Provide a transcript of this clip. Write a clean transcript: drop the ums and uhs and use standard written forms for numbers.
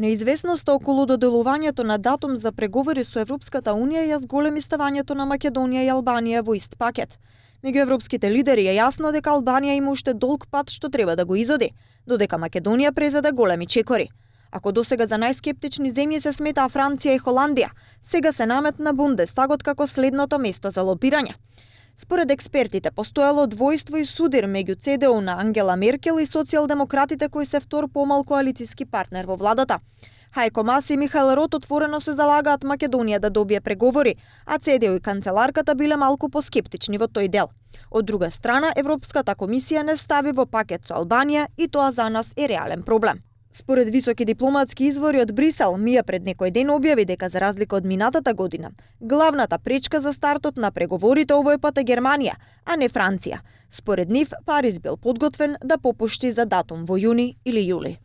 Неизвестноста околу доделувањето на датум за преговори со Европската Унија ја зголеми ставањето на Македонија и Албанија во ист пакет. Меѓу европските лидери е јасно дека Албанија има уште долг пат што треба да го изоди, додека Македонија презеде големи чекори. Ако досега за најскептични земји се сметаа Франција и Холандија, сега се наметна Бундестагот како следното место за лобирање. Според експертите, постоело двојство и судир меѓу ЦДУ на Ангела Меркел и социјалдемократите кои се втор помал коалициски партнер во владата. Хајко Мас и Михаел Рот отворено се залагаат Македонија да добие преговори, а ЦДУ и канцеларката биле малку поскептични во тој дел. Од друга страна, Европската комисија не стави во пакет со Албанија и тоа за нас е реален проблем. Според високи дипломатски извори од Брисел, Мија пред некој ден објави дека за разлика од минатата година, главната пречка за стартот на преговорите овој пат е Германија, а не Франција. Според нив, Париз бил подготвен да попушти за датум во јуни или јули.